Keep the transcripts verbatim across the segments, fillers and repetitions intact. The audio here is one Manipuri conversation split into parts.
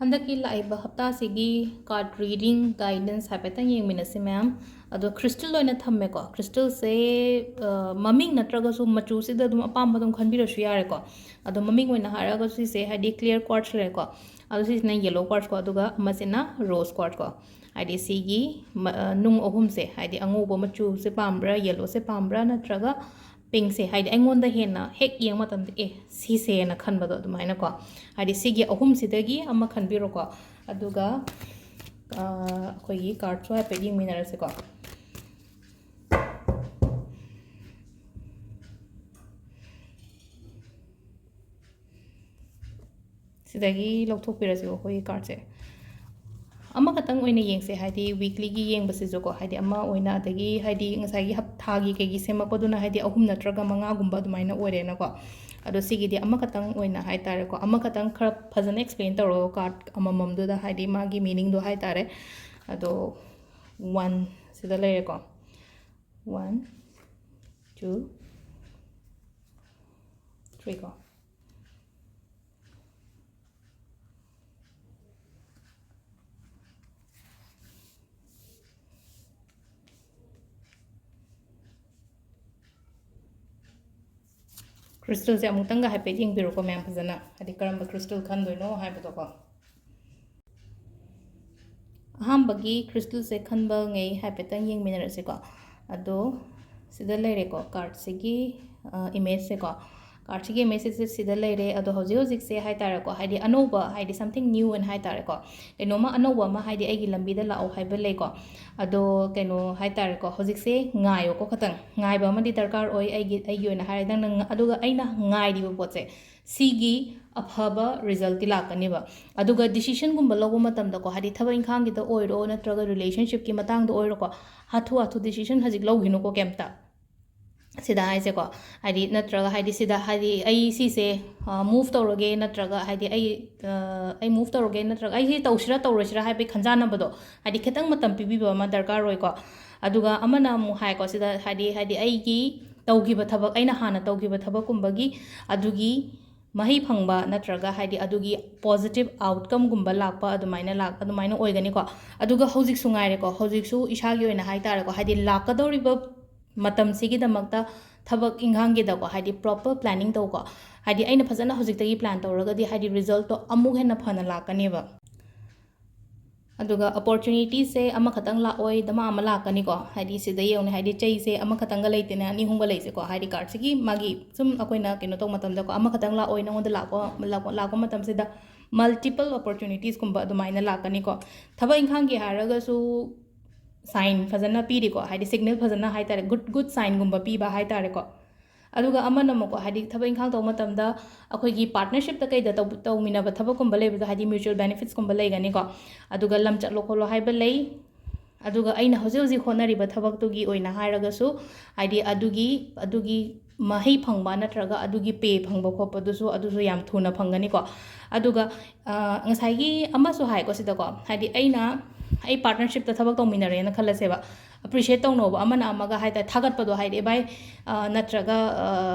ꯍꯟꯗꯛꯀꯤ ꯂꯥꯛꯏꯕ ꯍꯞꯇꯥꯁꯤꯒꯤ card reading guidance ꯍꯥꯏꯐꯦꯠꯇꯪ ꯌꯦꯡꯃꯤꯟꯅꯁꯤ ꯃꯌꯥꯝ꯫ ꯑꯗꯣ crystal ꯑꯣꯏꯅ ꯊꯝꯃꯦꯀꯣ꯫ Crystalꯁꯦ, ꯑ, ꯃꯃꯤꯡ ꯅꯠꯇ꯭ꯔꯒꯁꯨ ꯃꯆꯨꯁꯤꯗ ꯑꯗꯨꯝ ꯑꯄꯥꯝꯕ ꯑꯗꯨꯝ ꯈꯟꯕꯤꯔꯁꯨ ꯌꯥꯔꯦꯀꯣ꯫ ꯑꯗꯣ ꯃꯃꯤꯡ ꯑꯣꯏꯅ ꯍꯥꯏꯔꯒꯁꯨ ꯁꯤꯁꯦ ꯍꯥꯏꯗꯤ clear quartz ꯂꯩꯔꯦꯀꯣ꯫ ꯑꯗꯣ ꯁꯤꯁꯤꯅ yellow quartz ꯀꯣ, ꯑꯗꯨꯒ ꯑꯃꯁꯤꯅ rose quartz ꯀꯣ꯫ ꯍꯥꯏꯗꯤ ꯁꯤꯒꯤ ꯃ-, ꯑ, ꯅꯨꯡ ꯑꯍꯨꯝꯁꯦ, ꯍꯥꯏꯗꯤ ꯑꯉꯧꯕ ꯃꯆꯨꯁꯦ ꯄꯥꯝꯕ꯭ꯔꯥ, yellowꯁꯦ ꯄꯥꯝꯕ꯭ꯔꯥ, ꯅꯠꯇ꯭ꯔꯒ pinkꯁꯦ, ꯍꯥꯏꯗꯤ ꯑꯩꯉꯣꯟꯗ ꯍꯦꯟꯅ ꯍꯦꯛ ꯌꯦꯡꯕ ꯃꯇꯝꯗ, "ꯑꯦ, ꯁꯤꯁꯦꯅ" ꯈꯟꯕꯗꯣ ꯑꯗꯨꯃꯥꯏꯅꯀꯣ꯫ ꯍꯥꯏꯗꯤ ꯁꯤꯒꯤ ꯑꯍꯨꯝꯁꯤꯗꯒꯤ ꯑꯃ ꯈꯟꯕꯤꯔꯣꯀꯣ꯫ ꯑꯗꯨꯒ, ꯑ, ꯑꯩꯈꯣꯏꯒꯤ cardꯁꯨ ꯍꯥꯏꯐꯦꯠ ꯌꯦꯡꯃꯤꯟꯅꯔꯁꯤꯀꯣ꯫ ꯁꯤꯗꯒꯤ ꯂꯧꯊꯣꯛꯄꯤꯔꯁꯤꯀꯣ ꯑꯩꯈꯣꯏꯒꯤ cardꯁꯦ꯫ ꯑꯃꯈꯛꯇꯪ ꯑꯣꯏꯅ ꯌꯦꯡꯁꯦ, ꯍꯥꯏꯗꯤ weeklyꯒꯤ ꯌꯦꯡꯕꯁꯤꯁꯨꯀꯣ, ꯍꯥꯏꯗꯤ ꯑꯃ ꯑꯣꯏꯅ, ꯑꯗꯒꯤ ꯍꯥꯏꯗꯤ ꯉꯁꯥꯏꯒꯤ ꯍꯞ-, ꯊꯥꯒꯤ ꯀꯩꯒꯤ ꯁꯦꯝꯃꯛꯄꯗꯨꯅ ꯍꯥꯏꯗꯤ ꯑꯍꯨꯝ ꯅꯠꯇ꯭ꯔꯒ ꯃꯉꯥꯒꯨꯝꯕ ꯑꯗꯨꯃꯥꯏꯅ ꯑꯣꯏꯔꯦꯅꯀꯣ꯫ ꯑꯗꯣ ꯁꯤꯒꯤꯗꯤ ꯑꯃꯈꯛꯇꯪ ꯑꯣꯏꯅ ꯍꯥꯏꯇꯥꯔꯦꯀꯣ, ꯑꯃꯈꯛꯇꯪ ꯈꯔ ꯐꯖꯅ explain ꯇꯧꯔꯒ card ꯑꯃꯃꯝꯗꯨꯗ ꯍꯥꯏꯗꯤ ꯃꯥꯒꯤ meaningꯗꯣ ꯍꯥꯏꯇꯥꯔꯦ꯫ ꯑꯗꯣ one ꯁꯤꯗ ꯂꯩꯔꯦꯀꯣ, one, two, three ꯀꯣ꯫ Crystalꯁꯦ ꯑꯃꯨꯛꯇꯪꯒ ꯍꯥꯏꯐꯦꯠ ꯌꯦꯡꯕꯤꯔꯣꯀꯣ ꯃꯌꯥꯝ ꯐꯖꯅ, ꯍꯥꯏꯗꯤ ꯀꯔꯝꯕ crystal ꯈꯟꯗꯣꯏꯅꯣ ꯍꯥꯏꯕꯗꯣꯀꯣ꯫ ꯑꯍꯥꯟꯕꯒꯤ crystalꯁꯦ ꯈꯟꯕꯉꯩ ꯍꯥꯏꯐꯦꯠꯇꯪ ꯌꯦꯡꯃꯤꯟꯅꯔꯁꯤꯀꯣ꯫ ꯑꯗꯣ ꯁꯤꯗ ꯂꯩꯔꯦꯀꯣ, cardꯁꯤꯒꯤ, ꯑ, imageꯁꯦꯀꯣ꯫ Cardꯁꯤꯒꯤ imageꯁꯦ ꯁꯤꯗ ꯂꯩꯔꯦ꯫ ꯑꯗꯣ ꯍꯧꯖꯤꯛ ꯍꯧꯖꯤꯛꯁꯦ ꯍꯥꯏꯇꯥꯔꯦꯀꯣ, ꯍꯥꯏꯗꯤ ꯑꯅꯧꯕ, ꯍꯥꯏꯗꯤ something new ꯑꯅ ꯍꯥꯏꯇꯥꯔꯦꯀꯣ, ꯀꯩꯅꯣꯝꯃ ꯑꯅꯧꯕ ꯑꯃ, ꯍꯥꯏꯗꯤ ꯑꯩꯒꯤ ꯂꯝꯕꯤꯗ ꯂꯥꯛꯑꯣ ꯍꯥꯏꯕ ꯂꯩꯀꯣ꯫ ꯑꯗꯣ ꯀꯩꯅꯣ ꯍꯥꯏꯇꯥꯔꯦꯀꯣ, ꯍꯧꯖꯤꯛꯁꯦ ꯉꯥꯏꯌꯣꯀꯣ ꯈꯇꯪ꯫ ꯉꯥꯏꯕ ꯑꯃꯗꯤ ꯗꯔꯀꯥꯔ ꯑꯣꯏ ꯑꯩꯒꯤ, ꯑꯩꯒꯤ ꯑꯣꯏꯅ ꯍꯥꯏꯔꯦ꯫ ꯅꯪꯅ ꯉ-, ꯑꯗꯨꯒ ꯑꯩꯅ ꯉꯥꯏꯔꯤꯕ ꯄꯣꯠꯁꯦ, ꯁꯤꯒꯤ ꯑꯐꯕ resultꯇꯤ ꯂꯥꯛꯀꯅꯦꯕ꯫ ꯑꯗꯨꯒ decisionꯒꯨꯝꯕ ꯂꯧꯕ ꯃꯇꯝꯗꯀꯣ, ꯍꯥꯏꯗꯤ ꯊꯕꯛ ꯏꯪꯈꯥꯡꯒꯤꯗ ꯑꯣꯏꯔꯣ, ꯅꯠꯇ꯭ꯔꯒ relationshipꯀꯤ ꯃꯇꯥꯡꯗ ꯑꯣꯏꯔꯣꯀꯣ, ꯍꯥꯊꯨ ꯍꯥꯊꯨ decision ꯍꯧꯖꯤꯛ ꯂꯧꯈꯤꯅꯨꯀꯣ ꯀꯩꯝꯇ꯫ ꯁꯤꯗ ꯍꯥꯏꯁꯦꯀꯣ, ꯍꯥꯏꯗꯤ ꯅꯠꯇ꯭ꯔꯒ ꯍꯥꯏꯗꯤ ꯁꯤꯗ ꯍꯥꯏꯗꯤ ꯑꯩ ꯁꯤꯁꯦ, ꯑ, move ꯇꯧꯔꯒꯦ, ꯅꯠꯇ꯭ꯔꯒ ꯍꯥꯏꯗꯤ ꯑꯩ, ꯑ, ꯑꯩ move ꯇꯧꯔꯒꯦ, ꯅꯠꯇ꯭ꯔꯒ ꯑꯩ ꯁꯤ ꯇꯧꯁꯤꯔꯥ ꯇꯧꯔꯣꯏꯁꯤꯔꯥ ꯍꯥꯏꯕꯒꯤ ꯈꯟꯖꯥꯟꯅꯕꯗꯣ, ꯍꯥꯏꯗꯤ ꯈꯤꯇꯪ ꯃꯇꯝ ꯄꯤꯕꯤꯕ ꯑꯃ ꯗꯔꯀꯥꯔ ꯑꯣꯏꯀꯣ꯫ ꯑꯗꯨꯒ ꯑꯃꯅ ꯑꯃꯨꯛ ꯍꯥꯏꯀꯣ, ꯁꯤꯗ ꯍꯥꯏꯗꯤ, ꯍꯥꯏꯗꯤ ꯑꯩꯒꯤ ꯇꯧꯈꯤꯕ ꯊꯕꯛ, ꯑꯩꯅ ꯍꯥꯟꯅ ꯇꯧꯈꯤꯕ ꯊꯕꯛꯀꯨꯝꯕꯒꯤ ꯑꯗꯨꯒꯤ ꯃꯍꯩ ꯐꯪꯕ ꯅꯠꯇ꯭ꯔꯒ ꯍꯥꯏꯗꯤ ꯑꯗꯨꯒꯤ positive outcomeꯒꯨꯝꯕ ꯂꯥꯛꯄ ꯑꯗꯨꯃꯥꯏꯅ ꯂꯥꯛ-, ꯑꯗꯨꯃꯥꯏꯅ ꯑꯣꯏꯒꯅꯤꯀꯣ꯫ ꯑꯗꯨꯒ ꯍꯧꯖꯤꯛꯁꯨ ꯉꯥꯏꯔꯦꯀꯣ, ꯍꯧꯖꯤꯛꯁꯨ ꯏꯁꯥꯒꯤ ꯑꯣꯏꯅ ꯍꯥꯏ ꯇꯥꯔꯦꯀꯣ, ꯍꯥꯏꯗꯤ ꯂꯥꯛꯀꯗꯧꯔꯤꯕ ꯃꯇꯝꯁꯤꯒꯤꯗꯃꯛꯇ ꯊꯕꯛ ꯏꯪꯈꯥꯡꯒꯤꯗꯀꯣ, ꯍꯥꯏꯗꯤ proper planning ꯇꯧꯀꯣ꯫ ꯍꯥꯏꯗꯤ ꯑꯩꯅ ꯐꯖꯅ ꯍꯧꯖꯤꯛꯇꯒꯤ plan ꯇꯧꯔꯒꯗꯤ ꯍꯥꯏꯗꯤ resultꯇꯣ ꯑꯃꯨꯛ ꯍꯦꯟꯅ ꯐꯅ ꯂꯥꯛꯀꯅꯦꯕ꯫ ꯑꯗꯨꯒ opportunityꯁꯦ ꯑꯃꯈꯛꯇꯪ ꯂꯥꯛꯑꯣꯏ, ꯗꯃꯥ ꯑꯃ ꯂꯥꯛꯀꯅꯤꯀꯣ꯫ ꯍꯥꯏꯗꯤ ꯁꯤꯗ ꯌꯦꯡꯉꯨꯅꯦ, ꯍꯥꯏꯗꯤ ꯆꯩꯁꯦ ꯑꯃꯈꯛꯇꯪꯒ ꯂꯩꯇꯦꯅꯦ, ꯑꯅꯤ ꯑꯍꯨꯝꯒ ꯂꯩꯁꯦꯀꯣ꯫ ꯍꯥꯏꯗꯤ cardꯁꯤꯒꯤ ꯃꯥꯒꯤ ꯁꯨꯝ ꯑꯩꯈꯣꯏꯅ ꯀꯩꯅꯣ ꯇꯧꯕ ꯃꯇꯝꯗꯀꯣ, ꯑꯃꯈꯛꯇꯪ ꯂꯥꯛꯑꯣꯏ, ꯅꯉꯣꯟꯗ ꯂꯥꯛꯄ, ꯂꯥꯛꯄ, ꯂꯥꯛꯄ ꯃꯇꯝꯁꯤꯗ multiple opportunitiesꯀꯨꯝꯕ ꯑꯗꯨꯃꯥꯏꯅ ꯂꯥꯛꯀꯅꯤꯀꯣ꯫ ꯊꯕꯛ ꯏꯪꯈꯥꯡꯒꯤ ꯍꯥꯏꯔꯒꯁꯨ sign ꯐꯖꯅ ꯄꯤꯔꯤꯀꯣ, ꯍꯥꯏꯗꯤ signal ꯐꯖꯅ ꯍꯥꯏ ꯇꯥꯔꯦ, good, good signꯒꯨꯝꯕ ꯄꯤꯕ ꯍꯥꯏ ꯇꯥꯔꯦꯀꯣ꯫ ꯑꯗꯨꯒ ꯑꯃꯅ ꯑꯃꯨꯛꯀꯣ, ꯍꯥꯏꯗꯤ ꯊꯕꯛ ꯏꯪꯈꯥꯡ ꯇꯧꯕ ꯃꯇꯝꯗ ꯑꯩꯈꯣꯏꯒꯤ partnershipꯇ ꯀꯩꯗ ꯇꯧ-, ꯇꯧꯃꯤꯟꯅꯕ ꯊꯕꯛꯀꯨꯝꯕ ꯂꯩꯕꯗꯣ, ꯍꯥꯏꯗꯤ mutual benefitsꯀꯨꯝꯕ ꯂꯩꯒꯅꯤꯀꯣ꯫ ꯑꯗꯨꯒ ꯂꯝ ꯆꯠꯂꯣ ꯈꯣꯠꯂꯣ ꯍꯥꯏꯕ ꯂꯩ꯫ ꯑꯗꯨꯒ ꯑꯩꯅ ꯍꯧꯖꯤꯛ ꯍꯧꯖꯤꯛ ꯍꯣꯠꯅꯔꯤꯕ ꯊꯕꯛꯇꯨꯒꯤ ꯑꯣꯏꯅ ꯍꯥꯏꯔꯒꯁꯨ, ꯍꯥꯏꯗꯤ ꯑꯗꯨꯒꯤ, ꯑꯗꯨꯒꯤ ꯃꯍꯩ ꯐꯪꯕ ꯅꯠꯇ꯭ꯔꯒ ꯑꯗꯨꯒꯤ pay ꯐꯪꯕ ꯈꯣꯠꯄꯗꯨꯁꯨ, ꯑꯗꯨꯁꯨ ꯌꯥꯝ ꯊꯨꯅ ꯐꯪꯒꯅꯤꯀꯣ꯫ ꯑꯗꯨꯒ, ꯑ, ꯉꯁꯥꯏꯒꯤ ꯑꯃꯁꯨ ꯍꯥꯏꯀꯣ ꯁꯤꯗꯀꯣ, ꯍꯥꯏꯗꯤ ꯑꯩꯅ, ꯑꯩ partnershipꯇ ꯊꯕꯛ ꯇꯧꯃꯤꯟꯅꯔꯦꯅ ꯈꯜꯂꯁꯦꯕ, appreciate ꯇꯧꯅꯧꯕ ꯑꯃꯅ ꯑꯃꯒ ꯍꯥꯏ ꯇꯥꯔꯦ, ꯊꯥꯒꯠꯄꯗꯣ, ꯍꯥꯏꯗꯤ, "ꯚꯥꯏ, ꯑ, ꯅꯠꯇ꯭ꯔꯒ, ꯑ,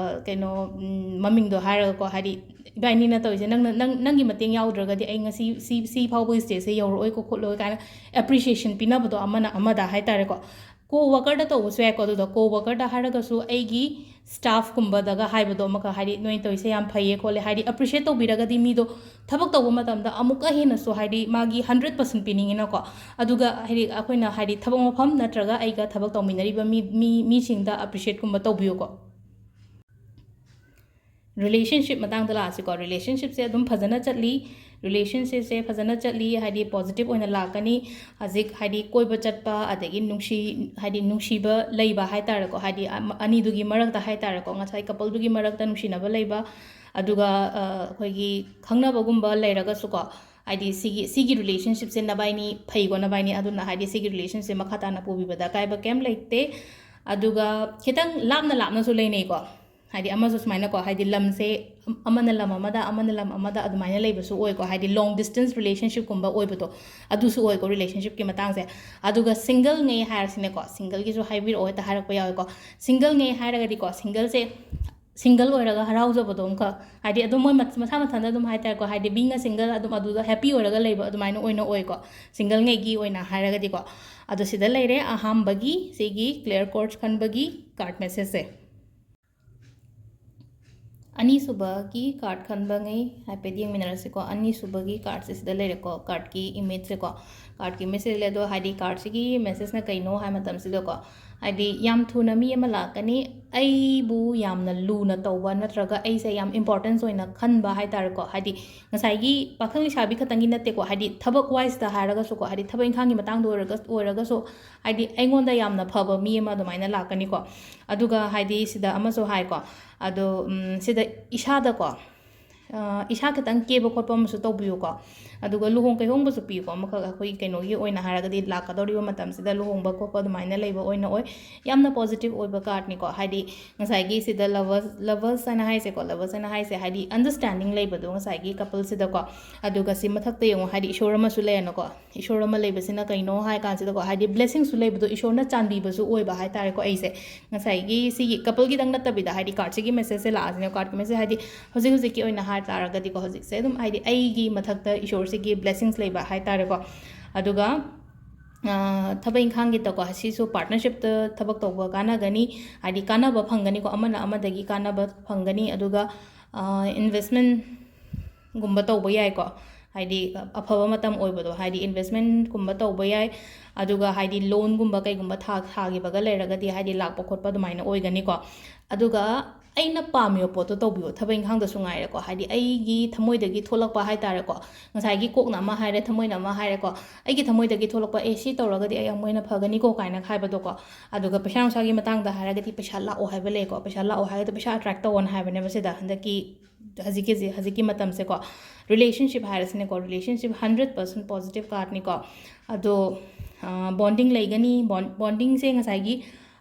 ꯀꯩꯅꯣ, ꯎꯝ, ꯃꯃꯤꯡꯗꯣ ꯍꯥꯏꯔꯒꯀꯣ, ꯍꯥꯏꯗꯤ, ꯏꯕꯥꯏꯅꯤꯅ ꯇꯧꯔꯤꯁꯦ, ꯅꯪꯅ, ꯅꯪ, ꯅꯪꯒꯤ ꯃꯇꯦꯡ ꯌꯥꯎꯗ꯭ꯔꯒꯗꯤ ꯑꯩ ꯉꯁꯤ ꯁꯤ, ꯁꯤ ꯐꯥꯎꯕꯒꯤ stageꯁꯦ ꯌꯧꯔꯛꯑꯣꯏꯀꯣ ꯈꯣꯠꯂꯣꯏ" ꯀꯥꯏꯅ appreciation ꯄꯤꯅꯕꯗꯣ ꯑꯃꯅ ꯑꯃꯗ ꯍꯥꯏ ꯇꯥꯔꯦꯀꯣ꯫ Co-workerꯗ ꯇꯧꯕꯁꯨ ꯌꯥꯏꯀꯣ, ꯑꯗꯨꯗ co-workerꯗ ꯍꯥꯏꯔꯒꯁꯨ ꯑꯩꯒꯤ staffꯀꯨꯝꯕꯗꯒ ꯍꯥꯏꯕꯗꯣ ꯑꯃꯈꯛ, ꯍꯥꯏꯗꯤ, "ꯅꯣꯏ ꯇꯧꯔꯤꯁꯦ ꯌꯥꯝ ꯐꯩꯌꯦ ꯈꯣꯠꯂꯦ", ꯍꯥꯏꯗꯤ appreciate ꯇꯧꯕꯤꯔꯒꯗꯤ ꯃꯤꯗꯣ ꯊꯕꯛ ꯇꯧꯕ ꯃꯇꯝꯗ ꯑꯃꯨꯛꯀ ꯍꯦꯟꯅꯁꯨ, ꯍꯥꯏꯗꯤ, ꯃꯥꯒꯤ hundred percent ꯄꯤꯅꯤꯡꯉꯤꯅꯀꯣ꯫ ꯑꯗꯨꯒ, ꯍꯥꯏꯗꯤ, ꯑꯩꯈꯣꯏꯅ, ꯍꯥꯏꯗꯤ, ꯊꯕꯛ ꯃꯐꯝ ꯅꯠꯇ꯭ꯔꯒ ꯑꯩꯒ ꯊꯕꯛ ꯇꯧꯃꯤꯟꯅꯔꯤꯕ ꯃꯤ, ꯃꯤ, ꯃꯤꯁꯤꯡꯗ appreciateꯀꯨꯝꯕ ꯇꯧꯕꯤꯌꯨꯀꯣ꯫ Relationship ꯃꯇꯥꯡꯗ ꯂꯥꯛꯑꯁꯤꯀꯣ꯫ Relationshipꯁꯦ ꯑꯗꯨꯝ ꯐꯖꯅ ꯆꯠꯂꯤ꯫ Relationshipꯁꯦ ꯐꯖꯅ ꯆꯠꯂꯤ, ꯍꯥꯏꯗꯤ positive ꯑꯣꯏꯅ ꯂꯥꯛꯀꯅꯤ꯫ ꯍꯧꯖꯤꯛ, ꯍꯥꯏꯗꯤ, ꯀꯣꯏꯕ ꯆꯠꯄ, ꯑꯗꯒꯤ ꯅꯨꯡꯁꯤ-, ꯍꯥꯏꯗꯤ, ꯅꯨꯡꯁꯤꯕ ꯂꯩꯕ ꯍꯥꯏ ꯇꯥꯔꯦꯀꯣ, ꯍꯥꯏꯗꯤ, ꯑꯃ-, ꯑꯅꯤꯗꯨꯒꯤ ꯃꯔꯛꯇ ꯍꯥꯏ ꯇꯥꯔꯦꯀꯣ, ꯉꯁꯥꯏ coupleꯗꯨꯒꯤ ꯃꯔꯛꯇ ꯅꯨꯡꯁꯤꯅꯕ ꯂꯩꯕ, ꯑꯗꯨꯒ, ꯑ, ꯑꯩꯈꯣꯏꯒꯤ ꯈꯪꯅꯕꯒꯨꯝꯕ ꯂꯩꯔꯒꯁꯨꯀꯣ, ꯍꯥꯏꯗꯤ, ꯁꯤꯒꯤ, ꯁꯤꯒꯤ relationshipꯁꯦ ꯅꯕꯥꯏꯅꯤ ꯐꯩꯀꯣ, ꯅꯕꯥꯏꯅꯤ, ꯑꯗꯨꯅ, ꯍꯥꯏꯗꯤ, ꯁꯤꯒꯤ relationshipꯁꯦ ꯃꯈꯥ ꯇꯥꯅ ꯄꯨꯕꯤꯕꯗ ꯑꯀꯥꯏꯕ ꯀꯩꯝ ꯂꯩꯇꯦ꯫ ꯑꯗꯨꯒ ꯈꯤꯇꯪ ꯂꯥꯞꯅ ꯂꯥꯞꯅꯁꯨ ꯂꯩꯅꯩꯀꯣ, ꯍꯥꯏꯗꯤ, ꯑꯃꯁꯨ ꯁꯨꯃꯥꯏꯅꯀꯣ, ꯍꯥꯏꯗꯤ, ꯂꯝꯁꯦ ꯑꯃꯅ ꯂꯝ ꯑꯃꯗ, ꯑꯃꯅ ꯂꯝ ꯑꯃꯗ ꯑꯗꯨꯃꯥꯏꯅ ꯂꯩꯕꯁꯨ ꯑꯣꯏꯀꯣ, ꯍꯥꯏꯗꯤ, long distance relationshipꯀꯨꯝꯕ ꯑꯣꯏꯕꯗꯣ, ꯑꯗꯨꯁꯨ ꯑꯣꯏꯀꯣ relationshipꯀꯤ ꯃꯇꯥꯡꯁꯦ꯫ ꯑꯗꯨꯒ singleꯉꯩ ꯍꯥꯏꯔꯁꯤꯅꯦꯀꯣ, singleꯒꯤꯁꯨ ꯍꯥꯏꯕꯤꯔꯛꯑꯣ, ꯍꯦꯛꯇ ꯍꯥꯏꯔꯛꯄ ꯌꯥꯎꯋꯦꯀꯣ꯫ Singleꯉꯩ ꯍꯥꯏꯔꯒꯗꯤꯀꯣ, singleꯁꯦ ꯁꯤꯡꯒꯜ ꯑꯣꯏꯔꯒ ꯍꯔꯥꯎꯖꯕꯗꯣ ꯑꯃꯈꯛ, ꯍꯥꯏꯗꯤ ꯑꯗꯨꯝ ꯃꯣꯏ ꯃꯁꯥ ꯃꯊꯟꯇ ꯑꯗꯨꯝ ꯍꯥꯏꯇꯥꯔꯦꯀꯣ, ꯍꯥꯏꯗꯤ ꯕꯤꯡ ꯑ ꯁꯤꯡꯒꯜ ꯑꯗꯨꯝ ꯑꯗꯨꯗ ꯍꯦꯄꯤ ꯑꯣꯏꯔꯒ ꯂꯩꯕ ꯑꯗꯨꯃꯥꯏꯅ ꯑꯣꯏꯅ ꯑꯣꯏꯀꯣ, ꯁꯤꯡꯒꯜꯉꯩꯒꯤ ꯑꯣꯏꯅ ꯍꯥꯏꯔꯒꯗꯤꯀꯣ꯫ ꯑꯗꯣ ꯁꯤꯗ ꯂꯩꯔꯦ ꯑꯍꯥꯟꯕꯒꯤ ꯁꯤꯒꯤ ꯀ꯭ꯂꯤꯌꯔ ꯀꯣꯔꯠꯁ ꯈꯟꯕꯒꯤ ꯀꯥꯔꯠ ꯃꯦꯁꯦꯖꯁꯦ꯫ ꯑꯅꯤꯁꯨꯕꯒꯤ ꯀꯥꯔꯠ ꯈꯟꯕꯉꯩ ꯍꯥꯏꯐꯦꯠ ꯌꯦꯡꯃꯤꯟꯅꯔꯁꯤꯀꯣ꯫ ꯑꯅꯤꯁꯨꯕꯒꯤ ꯀꯥꯔꯠꯁꯦ ꯁꯤꯗ ꯂꯩꯔꯦꯀꯣ, ꯀꯥꯔꯠꯀꯤ ꯏꯃꯦꯖꯁꯦꯀꯣ꯫ ꯀꯥꯔꯠꯀꯤ ꯏꯃꯦꯖꯁꯦ ꯂꯩ, ꯑꯗꯣ ꯍꯥꯏꯗꯤ ꯀꯥꯔꯠꯁꯤꯒꯤ ꯃꯦꯁꯦꯖꯅ ꯀꯩꯅꯣ ꯍꯥꯏ ꯃꯇꯝꯁꯤꯗꯀꯣ, ꯍꯥꯏꯗꯤ ꯌꯥꯝ ꯊꯨꯅ ꯃꯤ ꯑꯃ ꯂꯥꯛꯀꯅꯤ, ꯑꯩꯕꯨ ꯌꯥꯝꯅ ꯂꯨꯅ ꯇꯧꯕ ꯅꯠꯇ꯭ꯔꯒ ꯑꯩꯁꯦ ꯌꯥꯝ ꯏꯝꯄꯣꯔꯇꯦꯟꯁ ꯑꯣꯏꯅ ꯈꯟꯕ ꯍꯥꯏꯇꯥꯔꯦꯀꯣ꯫ ꯍꯥꯏꯗꯤ ꯉꯁꯥꯏꯒꯤ ꯄꯥꯈꯪ ꯂꯩꯁꯥꯕꯤ ꯈꯛꯇꯪꯒꯤ ꯅꯠꯇꯦꯀꯣ, ꯍꯥꯏꯗꯤ ꯊꯕꯛ ꯋꯥꯏꯁꯇ ꯍꯥꯏꯔꯒꯁꯨꯀꯣ, ꯍꯥꯏꯗꯤ ꯊꯕꯛ ꯏꯪꯈꯥꯡꯒꯤ ꯃꯇꯥꯡꯗ ꯑꯣꯏꯔꯒ ꯑꯣꯏꯔꯒꯁꯨ, ꯍꯥꯏꯗꯤ ꯑꯩꯉꯣꯟꯗ ꯌꯥꯝꯅ ꯐꯕ ꯃꯤ ꯑꯃ ꯑꯗꯨꯃꯥꯏꯅ ꯂꯥꯛꯀꯅꯤꯀꯣ꯫ ꯑꯗꯨꯒ ꯍꯥꯏꯗꯤ ꯁꯤꯗ ꯑꯃꯁꯨ ꯍꯥꯏꯀꯣ, ꯑꯗꯣ ꯎꯝ, ꯁꯤꯗ ꯏꯁꯥꯗꯀꯣ, ꯑ, ꯏꯁꯥ ꯈꯤꯇꯪ ꯀꯦꯕ ꯈꯣꯠꯄ ꯑꯃꯁꯨ ꯇꯧꯕꯤꯌꯨꯀꯣ꯫ ꯑꯗꯨꯒ ꯂꯨꯍꯣꯡ ꯀꯩꯍꯣꯡꯕꯁꯨ ꯄꯤꯌꯨꯀꯣ, ꯑꯃꯈꯛ ꯑꯩꯈꯣꯏ ꯀꯩꯅꯣꯒꯤ ꯑꯣꯏꯅ ꯍꯥꯏꯔꯒꯗꯤ ꯂꯥꯛꯀꯗꯧꯔꯤꯕ ꯃꯇꯝꯁꯤꯗ ꯂꯨꯍꯣꯡꯕ ꯈꯣꯠꯄ ꯑꯗꯨꯃꯥꯏꯅ ꯂꯩꯕ ꯑꯣꯏꯅ ꯑꯣꯏ꯫ ꯌꯥꯝꯅ ꯄꯣꯖꯤꯇꯤꯚ ꯑꯣꯏꯕ ꯀꯥꯔꯠꯅꯤꯀꯣ꯫ ꯍꯥꯏꯗꯤ ꯉꯁꯥꯏꯒꯤ ꯁꯤꯗ ꯂꯚꯔꯁ ꯂꯚꯔꯁ ꯍꯥꯏꯅ ꯍꯥꯏꯁꯦꯀꯣ, ꯂꯚꯔꯁ ꯍꯥꯏꯅ ꯍꯥꯏꯁꯦ ꯍꯥꯏꯗꯤ ꯑꯟꯗꯔꯁ꯭ꯇꯦꯟꯗꯤꯡ ꯂꯩꯕꯗꯣ ꯉꯁꯥꯏꯒꯤ ꯀꯄꯜꯁꯤꯗꯀꯣ꯫ ꯑꯗꯨꯒ ꯁꯤ ꯃꯊꯛꯇ ꯌꯦꯡꯉꯣ, ꯍꯥꯏꯗꯤ ꯏꯁꯣꯔ ꯑꯃꯁꯨ ꯂꯩꯔꯦꯅꯀꯣ꯫ ꯏꯁꯣꯔ ꯑꯃ ꯂꯩꯕꯁꯤꯅ ꯀꯩꯅꯣ ꯍꯥꯏ ꯀꯥꯟꯁꯤꯗꯀꯣ, ꯍꯥꯏꯗꯤ ꯕ꯭ꯂꯦꯁꯤꯡꯁꯨ ꯂꯩꯕꯗꯣ, ꯏꯁꯣꯔꯅ ꯆꯥꯟꯕꯤꯕꯁꯨ ꯑꯣꯏꯕ ꯍꯥꯏꯇꯥꯔꯦꯀꯣ꯫ ꯑꯩꯁꯦ ꯉꯁꯥꯏꯒꯤ ꯁꯤꯒꯤ ꯀꯄꯜꯒꯤꯗꯪ ꯅꯠꯇꯕꯤꯗ, ꯍꯥꯏꯗꯤ ꯀꯥꯔꯠꯁꯤꯒꯤ ꯃꯦꯁꯦꯖꯁꯦ ꯂꯥꯛꯑꯁꯤꯅꯦ, ꯀꯥꯔꯠꯀꯤ ꯃꯦꯁꯦꯖ ꯍꯥꯏꯗꯤ ꯍꯧꯖꯤꯛ ꯍꯧꯖꯤꯛꯀꯤ ꯑꯣꯏꯅ ꯍꯥꯏ ꯇꯥꯔꯒꯗꯤꯀꯣ, ꯍꯧꯖꯤꯛꯁꯦ ꯑꯗꯨꯝ ꯍꯥꯏꯗꯤ ꯑꯩꯒꯤ ꯃꯊꯛꯇ ꯏꯁꯣꯔꯁꯤꯒꯤ ꯕ꯭ꯂꯦꯁꯤꯡꯁ ꯂꯩꯕ ꯍꯥꯏꯇꯥꯔꯦꯀꯣ꯫ ꯑꯗꯨꯒ ꯑ, ꯊꯕꯛ ꯏꯪꯈꯥꯡꯒꯤꯗꯀꯣ, ꯁꯤꯁꯨ ꯄꯥꯔꯠꯅꯔꯁꯤꯞꯇ ꯊꯕꯛ ꯇꯧꯕ ꯀꯥꯟꯅꯒꯅꯤ, ꯍꯥꯏꯗꯤ ꯀꯥꯟꯅꯕ ꯐꯪꯒꯅꯤꯀꯣ, ꯑꯃꯅ ꯑꯃꯗꯒꯤ ꯀꯥꯟꯅꯕ ꯐꯪꯒꯅꯤ꯫ ꯑꯗꯨꯒ ꯏꯟꯚꯦꯁꯃꯦꯟꯒꯨꯝꯕ ꯇꯧꯕ ꯌꯥꯏꯀꯣ, ꯍꯥꯏꯗꯤ ꯑꯐꯕ ꯃꯇꯝ ꯑꯣꯏꯕꯗꯣ, ꯍꯥꯏꯗꯤ ꯏꯟꯚꯦꯁꯃꯦꯟꯒꯨꯝꯕ ꯇꯧꯕ ꯌꯥꯏ꯫ ꯑꯗꯨꯒ ꯍꯥꯏꯗꯤ ꯂꯣꯟꯒꯨꯝꯕ ꯀꯩꯒꯨꯝꯕ ꯊꯥ ꯊꯥꯈꯤꯕꯒ ꯂꯩꯔꯒꯗꯤ ꯍꯥꯏꯗꯤ ꯂꯥꯛꯄ ꯈꯣꯠꯄ ꯑꯗꯨꯃꯥꯏꯅ ꯑꯣꯏꯒꯅꯤꯀꯣ꯫ ꯑꯗꯨꯒ ꯑꯩꯅ ꯄꯥꯝꯃꯤꯕ ꯄꯣꯠꯇꯣ ꯇꯧꯕꯤꯌꯣ, ꯊꯕꯛ ꯏꯪꯈꯥꯡꯗꯁꯨ ꯉꯥꯏꯔꯦꯀꯣ, ꯍꯥꯏꯗꯤ ꯑꯩꯒꯤ ꯊꯃꯣꯏꯗꯒꯤ ꯊꯣꯛꯂꯛꯄ ꯍꯥꯏꯇꯥꯔꯦꯀꯣ꯫ ꯉꯁꯥꯏꯒꯤ ꯀꯣꯛꯅ ꯑꯃ ꯍꯥꯏꯔꯦ, ꯊꯃꯣꯏꯅ ꯑꯃ ꯍꯥꯏꯔꯦꯀꯣ꯫ ꯑꯩꯒꯤ ꯊꯃꯣꯏꯗꯒꯤ ꯊꯣꯛꯂꯛꯄ, "ꯑꯦ, ꯁꯤ ꯇꯧꯔꯒꯗꯤ ꯑꯩ ꯑꯃꯨꯛ ꯍꯦꯟꯅ ꯐꯒꯅꯤꯀꯣ" ꯀꯥꯏꯅ ꯍꯥꯏꯕꯗꯣꯀꯣ꯫ ꯑꯗꯨꯒ ꯄꯩꯁꯥ ꯅꯨꯡꯁꯥꯒꯤ ꯃꯇꯥꯡꯗ ꯍꯥꯏꯔꯒꯗꯤ ꯄꯩꯁꯥ ꯂꯥꯛꯑꯣ ꯍꯥꯏꯕ ꯂꯩꯀꯣ꯫ ꯄꯩꯁꯥ ꯂꯥꯛꯑꯣ ꯍꯥꯏꯔꯒꯗꯤ ꯄꯩꯁꯥ ꯑꯦꯇ꯭ꯔꯦꯛ ꯇꯧꯑꯣꯅ ꯍꯥꯏꯕꯅꯦꯕ ꯁꯤꯗ꯫ ꯍꯟꯗꯛꯀꯤ, ꯍꯧꯖꯤꯛꯀꯤ, ꯍꯧꯖꯤꯛꯀꯤ ꯃꯇꯝꯁꯦꯀꯣ꯫ ꯔꯤꯂꯦꯁꯟꯁꯤꯞ ꯍꯥꯏꯔꯁꯤꯅꯦꯀꯣ, ꯔꯤꯂꯦꯁꯟꯁꯤꯞ ꯍꯟꯗ꯭ꯔꯦꯠ ꯄꯥꯔꯁꯦꯟ ꯄꯣꯖꯤꯇꯤꯞ ꯀꯥꯔꯠꯅꯤꯀꯣ꯫ ꯑꯗꯣ, ꯑ, ꯕꯣꯟꯗꯤꯡ ꯂꯩꯒꯅꯤ꯫ ꯕꯣꯟ-, ꯕꯣꯟꯗꯤꯡꯁꯦ ꯉꯁꯥꯏꯒꯤ,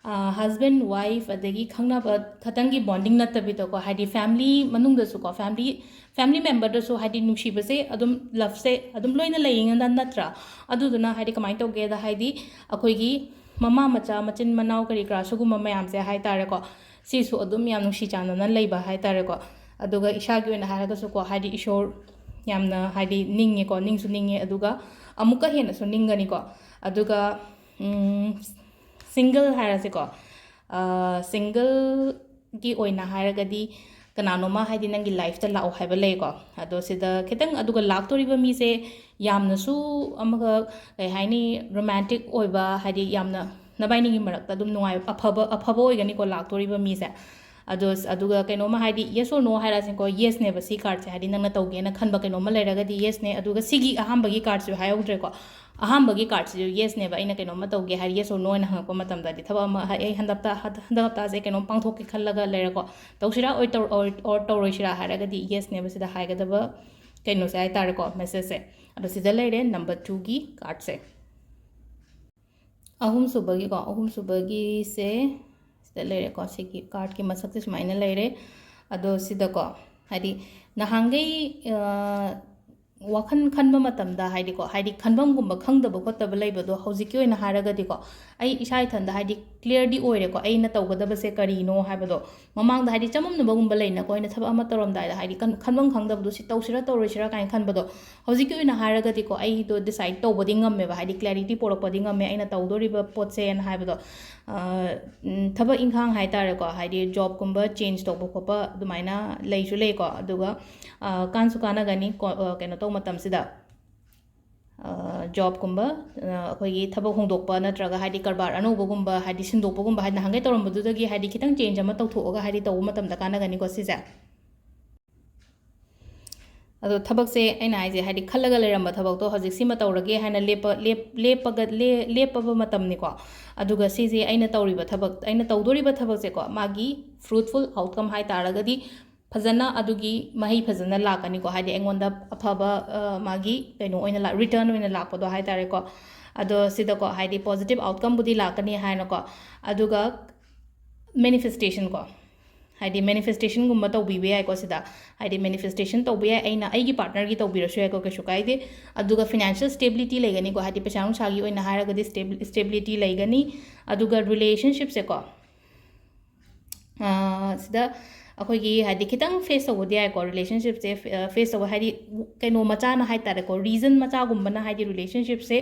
ꯑ, ꯍꯁꯕꯦꯟ, ꯋꯥꯏꯐ, ꯑꯗꯒꯤ ꯈꯪꯅꯕ ꯈꯛꯇꯪꯒꯤ ꯕꯣꯟꯗꯤꯡ ꯅꯠꯇꯕꯤꯗꯀꯣ, ꯍꯥꯏꯗꯤ ꯐꯦꯃꯤꯂꯤ ꯃꯅꯨꯡꯗꯁꯨꯀꯣ, ꯐꯦꯃꯤꯂꯤ, ꯐꯦꯃꯤꯂꯤ ꯃꯦꯝꯕꯔꯗꯁꯨ ꯍꯥꯏꯗꯤ ꯅꯨꯡꯁꯤꯕꯁꯦ ꯑꯗꯨꯝ, ꯂꯞꯁꯦ ꯑꯗꯨꯝ ꯂꯣꯏꯅ ꯂꯩꯌꯦ ꯅꯠꯇ꯭ꯔꯥ? ꯑꯗꯨꯗꯨꯅ ꯍꯥꯏꯗꯤ ꯀꯃꯥꯏꯅ ꯇꯧꯒꯦꯗ, ꯍꯥꯏꯗꯤ ꯑꯩꯈꯣꯏꯒꯤ ꯃꯃꯥ ꯃꯆꯥ, ꯃꯆꯤꯟ ꯃꯅꯥꯎ ꯀꯔꯤ ꯀꯔꯥ ꯁꯤꯒꯨꯝꯕ ꯃꯌꯥꯝꯁꯦ ꯍꯥꯏꯇꯥꯔꯦꯀꯣ, ꯁꯤꯁꯨ ꯑꯗꯨꯝ ꯌꯥꯝ ꯅꯨꯡꯁꯤ ꯆꯥꯟꯅꯅ ꯂꯩꯕ ꯍꯥꯏꯇꯥꯔꯦꯀꯣ꯫ ꯑꯗꯨꯒ ꯏꯁꯥꯒꯤ ꯑꯣꯏꯅ ꯍꯥꯏꯔꯒꯁꯨꯀꯣ, ꯍꯥꯏꯗꯤ ꯏꯁꯣꯔ ꯌꯥꯝꯅ ꯍꯥꯏꯗꯤ ꯅꯤꯡꯉꯦꯀꯣ, ꯅꯤꯡꯁꯨ ꯅꯤꯡꯉꯦ, ꯑꯗꯨꯒ ꯑꯃꯨꯛꯀ ꯍꯦꯟꯅꯁꯨ ꯅꯤꯡꯒꯅꯤꯀꯣ꯫ ꯑꯗꯨꯒ ꯁꯤꯡꯒꯜ ꯍꯥꯏꯔꯁꯤꯀꯣ, ꯁꯤꯡꯒꯜꯒꯤ ꯑꯣꯏꯅ ꯍꯥꯏꯔꯒꯗꯤ ꯀꯅꯥꯅꯣꯃ ꯍꯥꯏꯗꯤ ꯅꯪꯒꯤ ꯂꯥꯏꯐꯇ ꯂꯥꯛꯑꯣ ꯍꯥꯏꯕ ꯂꯩꯀꯣ꯫ ꯑꯗꯣ ꯁꯤꯗ ꯈꯤꯇꯪ, ꯑꯗꯨꯒ ꯂꯥꯛꯇꯣꯔꯤꯕ ꯃꯤꯁꯦ ꯌꯥꯝꯅꯁꯨ ꯑꯃꯒ ꯀꯩ ꯍꯥꯏꯅꯤ, ꯔꯣꯃꯥꯟꯇꯤꯛ ꯑꯣꯏꯕ, ꯍꯥꯏꯗꯤ ꯌꯥꯝꯅ ꯅꯕꯥꯏꯅꯤꯒꯤ ꯃꯔꯛꯇ ꯑꯗꯨꯝ ꯅꯨꯡꯉꯥꯏ, ꯑꯐꯕ, ꯑꯐꯕ ꯑꯣꯏꯒꯅꯤꯀꯣ ꯂꯥꯛꯇꯣꯔꯤꯕ ꯃꯤꯁꯦ꯫ ꯑꯗꯣ ꯑꯗꯨꯒ ꯀꯩꯅꯣꯝꯃ ꯍꯥꯏꯗꯤ yes or no ꯍꯥꯏꯔꯛꯑꯁꯤꯀꯣ, ꯌꯦꯁꯅꯦꯕ ꯁꯤ ꯀꯥꯔꯠꯁꯦ, ꯍꯥꯏꯗꯤ ꯅꯪꯅ ꯇꯧꯒꯦꯅ ꯈꯟꯕ ꯀꯩꯅꯣꯝꯃ ꯂꯩꯔꯒꯗꯤ ꯌꯦꯁꯅꯦ꯫ ꯑꯗꯨꯒ ꯁꯤꯒꯤ ꯑꯍꯥꯟꯕꯒꯤ ꯀꯥꯔꯠꯁꯨ ꯍꯥꯏꯍꯧꯗ꯭ꯔꯦꯀꯣ, ꯑꯍꯥꯟꯕꯒꯤ ꯀꯥꯔꯠꯁꯤꯁꯨ ꯌꯦꯁꯅꯦꯕ꯫ ꯑꯩꯅ ꯀꯩꯅꯣꯝꯃ ꯇꯧꯒꯦ ꯍꯥꯏꯔ yes or no ꯍꯥꯏꯅ ꯍꯪꯉꯛꯄ ꯃꯇꯝꯗꯗꯤ, ꯊꯕꯛ ꯑꯃ ꯍꯥꯏ-, ꯑꯩ ꯍꯟꯗꯛꯇ, ꯍꯟꯗꯛ ꯍꯞꯇꯥꯁꯦ ꯀꯩꯅꯣꯝ ꯄꯥꯡꯊꯣꯛꯀꯦ ꯈꯜꯂꯒ ꯂꯩꯔꯦꯀꯣ, ꯇꯧꯁꯤꯔꯥ ꯑꯣꯏ ꯇꯧ-, or, or ꯇꯧꯔꯣꯏꯁꯤꯔꯥ ꯍꯥꯏꯔꯒꯗꯤ ꯌꯦꯁꯅꯦꯕ ꯁꯤꯗ ꯍꯥꯏꯒꯗꯕ ꯀꯩꯅꯣꯁꯦ ꯍꯥꯏꯇꯥꯔꯦꯀꯣ, ꯃꯦꯁꯦꯖꯁꯦ꯫ ꯑꯗꯣ ꯁꯤꯗ ꯂꯩꯔꯦ ꯅꯝꯕꯔ ꯇꯨꯒꯤ ꯀꯥꯔꯠꯁꯦ꯫ ꯑꯍꯨꯝꯁꯨꯕꯒꯤꯀꯣ, ꯑꯍꯨꯝꯁꯨꯕꯒꯤꯁꯦ ꯁꯤꯗ ꯂꯩꯔꯦꯀꯣ, ꯁꯤꯒꯤ ꯀꯥꯔꯠꯀꯤ ꯃꯁꯛꯁꯦ ꯁꯨꯃꯥꯏꯅ ꯂꯩꯔꯦ꯫ ꯑꯗꯣ ꯁꯤꯗꯀꯣ, ꯍꯥꯏꯗꯤ ꯅꯍꯥꯟꯈꯩ, ꯑ, ꯋꯥꯈꯜ ꯈꯟꯕ ꯃꯇꯝꯗ, ꯍꯥꯏꯗꯤꯀꯣ, ꯍꯥꯏꯗꯤ ꯈꯟꯐꯝꯒꯨꯝꯕ ꯈꯪꯗꯕ ꯈꯣꯠꯇꯕ ꯂꯩꯕꯗꯣ, ꯍꯧꯖꯤꯛꯀꯤ ꯑꯣꯏꯅ ꯍꯥꯏꯔꯒꯗꯤꯀꯣ, ꯑꯩ ꯏꯁꯥ ꯏꯊꯟꯗ ꯍꯥꯏꯗꯤ ꯀ꯭ꯂꯤꯌꯔꯗꯤ ꯑꯣꯏꯔꯦꯀꯣ, ꯑꯩꯅ ꯇꯧꯒꯗꯕꯁꯦ ꯀꯔꯤꯅꯣ ꯍꯥꯏꯕꯗꯣ꯫ ꯃꯃꯥꯡꯗ ꯍꯥꯏꯗꯤ ꯆꯃꯝꯅꯕꯒꯨꯝꯕ ꯂꯩꯅꯀꯣ, ꯑꯩꯅ ꯊꯕꯛ ꯑꯃ ꯇꯧꯔꯝꯗꯥꯏꯗ ꯍꯥꯏꯗꯤ ꯀꯟ-, ꯈꯟꯐꯝ ꯈꯪꯗꯕꯗꯣ, ꯁꯤ ꯇꯧꯁꯤꯔꯥ ꯇꯧꯔꯣꯏꯁꯤꯔꯥ ꯀꯥꯏꯅ ꯈꯟꯕꯗꯣ, ꯍꯧꯖꯤꯛꯀꯤ ꯑꯣꯏꯅ ꯍꯥꯏꯔꯒꯗꯤꯀꯣ, ꯑꯩꯗꯣ ꯗꯤꯁꯥꯏꯠ ꯇꯧꯕꯗꯤ ꯉꯝꯃꯦꯕ, ꯍꯥꯏꯗꯤ ꯀ꯭ꯂꯦꯔꯤꯇꯤ ꯄꯣꯔꯛꯄꯗꯤ ꯉꯝꯃꯦ ꯑꯩꯅ ꯇꯧꯗꯣꯔꯤꯕ ꯄꯣꯠꯁꯦꯅ ꯍꯥꯏꯕꯗꯣ꯫ ꯑ, ꯎꯝ, ꯊꯕꯛ ꯏꯪꯈꯥꯡ ꯍꯥꯏꯇꯥꯔꯦꯀꯣ, ꯍꯥꯏꯗꯤ ꯖꯣꯕꯀꯨꯝꯕ ꯆꯦꯟꯖ ꯇꯧꯕ ꯈꯣꯠꯄ ꯑꯗꯨꯃꯥꯏꯅ ꯂꯩꯁꯨ ꯂꯩꯀꯣ, ꯑꯗꯨꯒ, ꯑ, ꯀꯥꯟꯁꯨ ꯀꯥꯟꯅꯒꯅꯤ ꯀꯣ-, ꯑ, ꯀꯩꯅꯣ ꯇꯧꯕ ꯃꯇꯝꯁꯤꯗ꯫ ꯑ, ꯖꯣꯕꯀꯨꯝꯕ, ꯑ, ꯑꯩꯈꯣꯏꯒꯤ ꯊꯕꯛ ꯍꯣꯡꯗꯣꯛꯄ ꯅꯠꯇ꯭ꯔꯒ ꯍꯥꯏꯗꯤ ꯀꯔꯕꯥꯔ ꯑꯅꯧꯕꯒꯨꯝꯕ, ꯍꯥꯏꯗꯤ ꯁꯤꯟꯗꯣꯛꯄꯒꯨꯝꯕ, ꯍꯥꯏꯗꯤ ꯅꯍꯥꯟꯈꯩ ꯇꯧꯔꯝꯕꯗꯨꯗꯒꯤ ꯍꯥꯏꯗꯤ ꯈꯤꯇꯪ ꯆꯦꯟꯖ ꯑꯃ ꯇꯧꯊꯣꯛꯑꯒ ꯍꯥꯏꯗꯤ ꯇꯧꯕ ꯃꯇꯝꯗ ꯀꯥꯟꯅꯒꯅꯤꯀꯣ ꯁꯤꯁꯦ꯫ ꯑꯗꯣ ꯊꯕꯛꯁꯦ ꯑꯩꯅ ꯍꯥꯏꯁꯦ ꯍꯥꯏꯗꯤ ꯈꯜꯂꯒ ꯂꯩꯔꯝꯕ ꯊꯕꯛꯇꯣ ꯍꯧꯖꯤꯛ ꯁꯤꯃ ꯇꯧꯔꯒꯦ ꯍꯥꯏꯅ ꯂꯦꯞꯄ-, ꯂꯦꯞ-, ꯂꯦꯞꯄꯒ-, ꯂꯦ-, ꯂꯦꯞꯄꯕ ꯃꯇꯝꯅꯤꯀꯣ꯫ ꯑꯗꯨꯒ ꯁꯤꯁꯦ ꯑꯩꯅ ꯇꯧꯔꯤꯕ ꯊꯕꯛ, ꯑꯩꯅ ꯇꯧꯗꯣꯔꯤꯕ ꯊꯕꯛꯁꯦꯀꯣ, ꯃꯥꯒꯤ ꯐ꯭ꯔꯨꯠꯐꯨꯜ ꯑꯥꯎꯠꯀꯝ ꯍꯥꯏ ꯇꯥꯔꯒꯗꯤ ꯐꯖꯅ ꯑꯗꯨꯒꯤ ꯃꯍꯩ ꯐꯖꯅ ꯂꯥꯛꯀꯅꯤꯀꯣ, ꯍꯥꯏꯗꯤ ꯑꯩꯉꯣꯟꯗ ꯑꯐꯕ, ꯑ, ꯃꯥꯒꯤ ꯀꯩꯅꯣ ꯑꯣꯏꯅ ꯂꯥꯛ-, ꯔꯤꯇꯔꯟ ꯑꯣꯏꯅ ꯂꯥꯛꯄꯗꯣ ꯍꯥꯏ ꯇꯥꯔꯦꯀꯣ꯫ ꯑꯗꯣ ꯁꯤꯗꯀꯣ ꯍꯥꯏꯗꯤ ꯄꯣꯖꯤꯇꯤꯚ ꯑꯥꯎꯠꯀꯝꯕꯨꯗꯤ ꯂꯥꯛꯀꯅꯤ ꯍꯥꯏꯅꯀꯣ, ꯑꯗꯨꯒ ꯃꯦꯅꯤꯐꯦꯁꯇꯦꯁꯟ ꯀꯣ, ꯍꯥꯏꯗꯤ ꯃꯦꯅꯤꯐꯦꯁꯇꯦꯁꯟꯒꯨꯝꯕ ꯇꯧꯕꯤꯕ ꯌꯥꯏꯀꯣ ꯁꯤꯗ꯫ ꯍꯥꯏꯗꯤ ꯃꯦꯅꯤꯐꯦꯁꯇꯦꯁꯟ ꯇꯧꯕ ꯌꯥꯏ, ꯑꯩꯅ ꯑꯩꯒꯤ ꯄꯥꯔꯠꯅꯔꯒꯤ ꯇꯧꯕꯤꯔꯁꯨ ꯌꯥꯏꯀꯣ, ꯀꯩꯁꯨ ꯀꯥꯏꯗꯦ꯫ ꯑꯗꯨꯒ ꯐꯤꯅꯥꯟꯁꯤꯌꯦꯜ ꯁ꯭ꯇꯦꯕꯤꯂꯤꯇꯤ ꯂꯩꯒꯅꯤꯀꯣ, ꯍꯥꯏꯗꯤ ꯄꯩꯁꯥ ꯅꯨꯡꯁꯥꯒꯤ ꯑꯣꯏꯅ ꯍꯥꯏꯔꯒꯗꯤ ꯁ꯭ꯇꯦꯕꯤ-, ꯁ꯭ꯇꯦꯕꯤꯂꯤꯇꯤ ꯂꯩꯒꯅꯤ꯫ ꯑꯗꯨꯒ ꯔꯤꯂꯦꯁꯟꯁꯤꯞꯁꯦꯀꯣ, ꯁꯤꯗ ꯑꯩꯈꯣꯏꯒꯤ ꯍꯥꯏꯗꯤ ꯈꯤꯇꯪ ꯐꯦꯁ ꯇꯧꯕꯗꯤ ꯌꯥꯏꯀꯣ, ꯔꯤꯂꯦꯁꯟꯁꯤꯞꯁꯦ ꯐꯦꯁ ꯇꯧꯕ ꯍꯥꯏꯗꯤ ꯀꯩꯅꯣ ꯃꯆꯥꯅ ꯍꯥꯏ ꯇꯥꯔꯦꯀꯣ, ꯔꯤꯖꯟ ꯃꯆꯥꯒꯨꯝꯕꯅ ꯍꯥꯏꯗꯤ ꯔꯤꯂꯦꯁꯟꯁꯤꯞꯁꯦ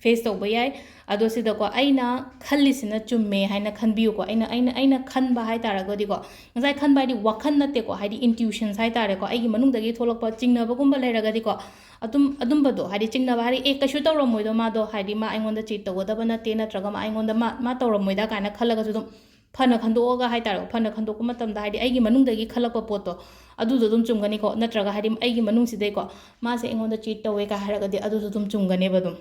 ꯐꯦꯁ ꯇꯧꯕ ꯌꯥꯏ꯫ ꯑꯗꯣ ꯁꯤꯗꯀꯣ ꯑꯩꯅ ꯈꯜꯂꯤꯁꯤꯅ ꯆꯨꯝꯃꯦ ꯍꯥꯏꯅ ꯈꯟꯕꯤꯌꯨꯀꯣ꯫ ꯑꯩꯅ ꯑꯩꯅ ꯑꯩꯅ ꯈꯟꯕ ꯍꯥꯏ ꯇꯥꯔꯒꯗꯤꯀꯣ, ꯉꯁꯥꯏ ꯈꯟꯕ ꯍꯥꯏꯗꯤ ꯋꯥꯈꯜ ꯅꯠꯇꯦꯀꯣ, ꯍꯥꯏꯗꯤ ꯏꯟꯇ꯭ꯌꯨꯁꯟꯁ ꯍꯥꯏ ꯇꯥꯔꯦꯀꯣ, ꯑꯩꯒꯤ ꯃꯅꯨꯡꯗꯒꯤ ꯊꯣꯛꯂꯛꯄ ꯆꯤꯡꯅꯕꯒꯨꯝꯕ ꯂꯩꯔꯒꯗꯤꯀꯣ, ꯑꯗꯨꯝ ꯑꯗꯨꯝꯕꯗꯣ ꯍꯥꯏꯗꯤ ꯆꯤꯡꯅꯕ ꯍꯥꯏꯗꯤ ꯑꯦ ꯀꯩꯁꯨ ꯇꯧꯔꯝꯃꯣꯏꯗꯣ ꯃꯥꯗꯣ, ꯍꯥꯏꯗꯤ ꯃꯥ ꯑꯩꯉꯣꯟꯗ ꯆꯤꯠ ꯇꯧꯒꯗꯕ ꯅꯠꯇꯦ, ꯅꯠꯇ꯭ꯔꯒ ꯃꯥ ꯑꯩꯉꯣꯟꯗ ꯃꯥ ꯃꯥ ꯇꯧꯔꯝꯃꯣꯏꯗ ꯀꯥꯏꯅ ꯈꯜꯂꯒꯁꯨ ꯑꯗꯨꯝ ꯐꯅ ꯈꯟꯗꯣꯛꯑꯒ ꯍꯥꯏ ꯇꯥꯔꯦꯀꯣ, ꯐꯅ ꯈꯟꯗꯣꯛꯄ ꯃꯇꯝꯗ ꯍꯥꯏꯗꯤ ꯑꯩꯒꯤ ꯃꯅꯨꯡꯗꯒꯤ ꯈꯜꯂꯛꯄ ꯄꯣꯠꯇꯣ ꯑꯗꯨꯗꯣ ꯑꯗꯨꯝ ꯆꯨꯝꯒꯅꯤꯀꯣ, ꯅꯠꯇ꯭ꯔꯒ ꯍꯥꯏꯗꯤ ꯑꯩꯒꯤ ꯃꯅꯨꯡꯁꯤꯗꯩꯀꯣ ꯃꯥꯁꯦ ꯑꯩꯉꯣꯟꯗ ꯆꯤꯠ ꯇꯧꯋꯦ ꯀꯥꯏ ꯍꯥꯏꯔꯒꯗꯤ ꯑꯗꯨꯁꯨ ꯑꯗꯨꯝ ꯆꯨꯝꯒꯅꯦꯕ ꯑꯗꯨꯝ꯫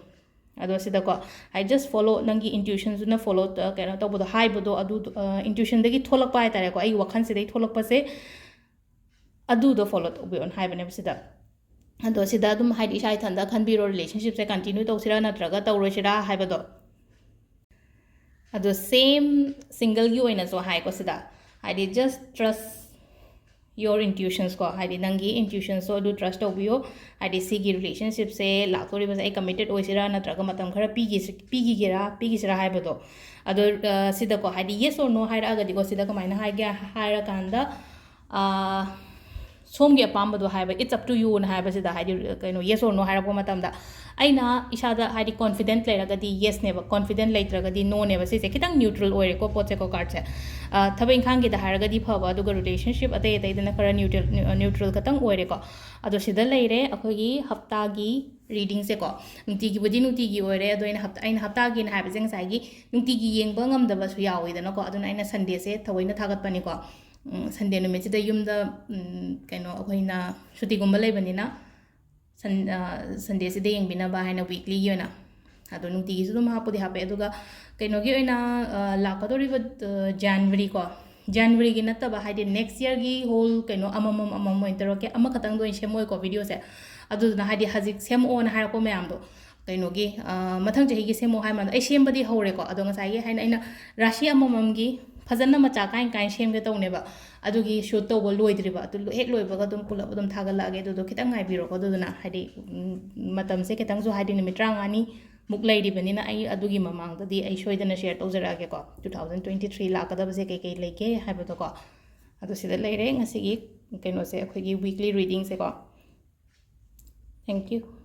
ꯑꯗꯣ ꯁꯤꯗꯀꯣ I just follow, ꯅꯪꯒꯤ ꯏꯟꯇ꯭ꯌꯨꯁꯟꯗꯨꯅ ꯐꯣꯂꯣ ꯀꯩꯅꯣ ꯇꯧꯕꯗꯣ, ꯍꯥꯏꯕꯗꯣ ꯑꯗꯨ ꯏꯟꯇ꯭ꯌꯨꯁꯟꯗꯒꯤ ꯊꯣꯛꯂꯛꯄ ꯍꯥꯏ ꯇꯥꯔꯦꯀꯣ, ꯑꯩꯒꯤ ꯋꯥꯈꯜꯁꯤꯗꯒꯤ ꯊꯣꯛꯂꯛꯄꯁꯦ ꯑꯗꯨꯗꯣ ꯐꯣꯂꯣ ꯇꯧꯕꯤꯌꯣꯅ ꯍꯥꯏꯕꯅꯦꯕ ꯁꯤꯗ꯫ ꯑꯗꯣ ꯁꯤꯗ ꯑꯗꯨꯝ ꯍꯥꯏꯗꯤ ꯏꯁꯥ ꯏꯊꯟꯇ ꯈꯟꯕꯤꯔꯣ, ꯔꯤꯂꯦꯁꯟꯁꯤꯞꯁꯦ ꯀꯟꯇꯤꯅ꯭ꯌꯨ ꯇꯧꯁꯤꯔꯥ ꯅꯠꯇ꯭ꯔꯒ ꯇꯧꯔꯣꯏꯁꯤꯔꯥ ꯍꯥꯏꯕꯗꯣ꯫ ꯑꯗꯣ ꯁꯦꯝ ꯁꯤꯡꯒꯜꯒꯤ ꯑꯣꯏꯅꯁꯨ ꯍꯥꯏꯀꯣ ꯁꯤꯗ, ꯍꯥꯏꯗꯤ just trust your intuitions ꯀꯣ, ꯍꯥꯏꯗꯤ ꯅꯪꯒꯤ ꯏꯟꯇ꯭ꯌꯨꯁꯟꯁꯇꯣ ꯑꯗꯨ ꯇ꯭ꯔꯁ ꯇꯧꯕꯤꯌꯣ꯫ ꯍꯥꯏꯗꯤ ꯁꯤꯒꯤ ꯔꯤꯂꯦꯁꯟꯁꯤꯞꯁꯦ ꯂꯥꯛꯇꯣꯔꯤꯕꯁꯦ ꯑꯩ ꯀꯃꯤꯇꯦꯠ ꯑꯣꯏꯁꯤꯔꯥ ꯅꯠꯇ꯭ꯔꯒ ꯃꯇꯝ ꯈꯔ ꯄꯤꯈꯤꯁꯤ ꯄꯤꯈꯤꯒꯦꯔꯥ ꯄꯤꯈꯤꯁꯤꯔꯥ ꯍꯥꯏꯕꯗꯣ꯫ ꯑꯗꯣ ꯁꯤꯗꯀꯣ ꯍꯥꯏꯗꯤ yes or no ꯍꯥꯏꯔꯛꯑꯒꯗꯤꯀꯣ ꯁꯤꯗ ꯀꯃꯥꯏꯅ ꯍꯥꯏꯒꯦ ꯍꯥꯏꯔꯀꯥꯟꯗ, ꯁꯣꯝꯒꯤ ꯑꯄꯥꯝꯕꯗꯣ ꯍꯥꯏꯕ, it's up to you ꯅ ꯍꯥꯏꯕꯁꯤꯗ ꯍꯥꯏꯗꯤ ꯀꯩꯅꯣ yes or no ꯍꯥꯏꯔꯛꯄ ꯃꯇꯝꯗ ꯑꯩꯅ ꯏꯁꯥꯗ ꯍꯥꯏꯗꯤ ꯀꯣꯟꯐꯤꯗꯦꯟꯠ ꯂꯩꯔꯒꯗꯤ ꯌꯦꯁꯅꯦꯕ, ꯀꯣꯟꯐꯤꯗꯦꯟꯠ ꯂꯩꯇ꯭ꯔꯒꯗꯤ ꯅꯣꯅꯦꯕ꯫ ꯁꯤꯁꯦ ꯈꯤꯇꯪ ꯅ꯭ꯌꯨꯇ꯭ꯔꯦꯜ ꯑꯣꯏꯔꯦꯀꯣ ꯄꯣꯠꯁꯦꯀꯣ, ꯀꯥꯔꯠꯁꯦ꯫ ꯊꯕꯛ ꯏꯪꯈꯥꯡꯒꯤꯗ ꯍꯥꯏꯔꯒꯗꯤ ꯐꯕ, ꯑꯗꯨꯒ ꯔꯤꯂꯦꯁꯟꯁꯤꯞ ꯑꯇꯩ ꯑꯇꯩꯗꯅ ꯈꯔ ꯅ꯭ꯌꯨꯇ꯭ꯔꯦꯜ ꯅ꯭ꯌꯨꯇ꯭ꯔꯦꯜ ꯈꯛꯇꯪ ꯑꯣꯏꯔꯦꯀꯣ꯫ ꯑꯗꯣ ꯁꯤꯗ ꯂꯩꯔꯦ ꯑꯩꯈꯣꯏꯒꯤ ꯍꯞꯇꯥꯒꯤ ꯔꯤꯗꯤꯡꯁꯦꯀꯣ꯫ ꯅꯨꯡꯇꯤꯒꯤꯕꯨꯗꯤ ꯅꯨꯡꯇꯤꯒꯤ ꯑꯣꯏꯔꯦ, ꯑꯗꯣ ꯑꯩꯅ ꯍꯞꯇꯥ ꯑꯩꯅ ꯍꯞꯇꯥꯒꯤꯅ ꯍꯥꯏꯕꯁꯦ ꯉꯁꯥꯏꯒꯤ ꯅꯨꯡꯇꯤꯒꯤ ꯌꯦꯡꯕ ꯉꯝꯗꯕꯁꯨ ꯌꯥꯎꯋꯤꯗꯅꯀꯣ, ꯑꯗꯨꯅ ꯑꯩꯅ ꯁꯟꯗꯦꯁꯦ ꯊꯑꯣꯏꯅ ꯊꯥꯒꯠꯄꯅꯤꯀꯣ꯫ ꯁꯟꯗꯦ ꯅꯨꯃꯤꯠꯁꯤꯗ ꯌꯨꯝꯗ ꯀꯩꯅꯣ ꯑꯩꯈꯣꯏꯅ ꯁꯨꯇꯤꯒꯨꯝꯕ ꯂꯩꯕꯅꯤꯅ ꯁꯟ ꯁꯟꯗꯦꯁꯤꯗ ꯌꯦꯡꯕꯤꯅꯕ ꯍꯥꯏꯅ ꯋꯤꯛꯂꯤꯒꯤ ꯑꯣꯏꯅ꯫ ꯑꯗꯣ ꯅꯨꯡꯇꯤꯒꯤꯁꯨ ꯑꯗꯨꯝ ꯍꯥꯞꯄꯨꯗꯤ ꯍꯥꯞꯄꯦ꯫ ꯑꯗꯨꯒ ꯀꯩꯅꯣꯒꯤ ꯑꯣꯏꯅ ꯂꯥꯛꯀꯗꯧꯔꯤꯕ ꯖꯅꯋꯥꯔꯤꯀꯣ, ꯖꯅꯋꯥꯔꯤꯒꯤ ꯅꯠꯇꯕ ꯍꯥꯏꯗꯤ ꯅꯦꯛꯁ ꯌꯔꯒꯤ ꯍꯣꯜ ꯀꯩꯅꯣ ꯑꯃꯃꯝ ꯑꯃꯃꯝ ꯑꯣꯏꯅ ꯇꯧꯔꯛꯀꯦ, ꯑꯃꯈꯛꯇꯪꯗ ꯑꯣꯏꯅ ꯁꯦꯝꯃꯣꯏꯀꯣ ꯚꯤꯗꯤꯑꯣꯁꯦ꯫ ꯑꯗꯨꯗꯨꯅ ꯍꯥꯏꯗꯤ ꯍꯧꯖꯤꯛ ꯁꯦꯝꯃꯛꯑꯣꯅ ꯍꯥꯏꯔꯛꯄ ꯃꯌꯥꯝꯗꯣ ꯀꯩꯅꯣꯒꯤ ꯃꯊꯪ ꯆꯍꯤꯒꯤ ꯁꯦꯝꯃꯣ ꯍꯥꯏ ꯃꯥꯟꯗꯣ ꯑꯩ ꯁꯦꯝꯕꯗꯤ ꯍꯧꯔꯦꯀꯣ꯫ ꯑꯗꯣ ꯉꯁꯥꯏꯒꯤ ꯍꯥꯏꯅ ꯑꯩꯅ ꯔꯥꯁꯤ ꯑꯃꯃꯝꯒꯤ ꯐꯖꯅ ꯃꯆꯥ ꯀꯥꯏꯅ ꯀꯥꯏꯅ ꯁꯦꯝꯒꯦ ꯇꯧꯅꯦꯕ꯫ ꯑꯗꯨꯒꯤ ꯁꯨꯠ ꯇꯧꯕ ꯂꯣꯏꯗ꯭ꯔꯤꯕ꯫ ꯑꯗꯨ ꯍꯦꯛ ꯂꯣꯏꯕꯒ ꯑꯗꯨꯝ ꯄꯨꯂꯞ ꯑꯗꯨꯝ ꯊꯥꯒꯠꯂꯛꯑꯒꯦ꯫ ꯑꯗꯨꯗꯣ ꯈꯤꯇꯪ ꯉꯥꯏꯕꯤꯔꯣꯀꯣ꯫ ꯑꯗꯨꯗꯨꯅ ꯍꯥꯏꯗꯤ ꯃꯇꯝꯁꯦ ꯈꯤꯇꯪꯁꯨ ꯍꯥꯏꯗꯤ ꯅꯨꯃꯤꯠ ꯇꯔꯥꯃꯉꯥꯅꯤ ꯃꯨꯛ ꯂꯩꯔꯤꯕꯅꯤꯅ ꯑꯩ ꯑꯗꯨꯒꯤ ꯃꯃꯥꯡꯗꯗꯤ ꯑꯩ ꯁꯣꯏꯗꯅ share ꯇꯧꯖꯔꯛꯑꯒꯦꯀꯣ, two thousand twenty three ꯂꯥꯛꯀꯗꯕꯁꯦ ꯀꯩꯀꯩ ꯂꯩꯒꯦ ꯍꯥꯏꯕꯗꯣꯀꯣ꯫ ꯑꯗꯣ ꯁꯤꯗ ꯂꯩꯔꯦ ꯉꯁꯤꯒꯤ ꯀꯩꯅꯣꯁꯦ, ꯑꯩꯈꯣꯏꯒꯤ weekly readingꯁꯦꯀꯣ꯫ Thank you.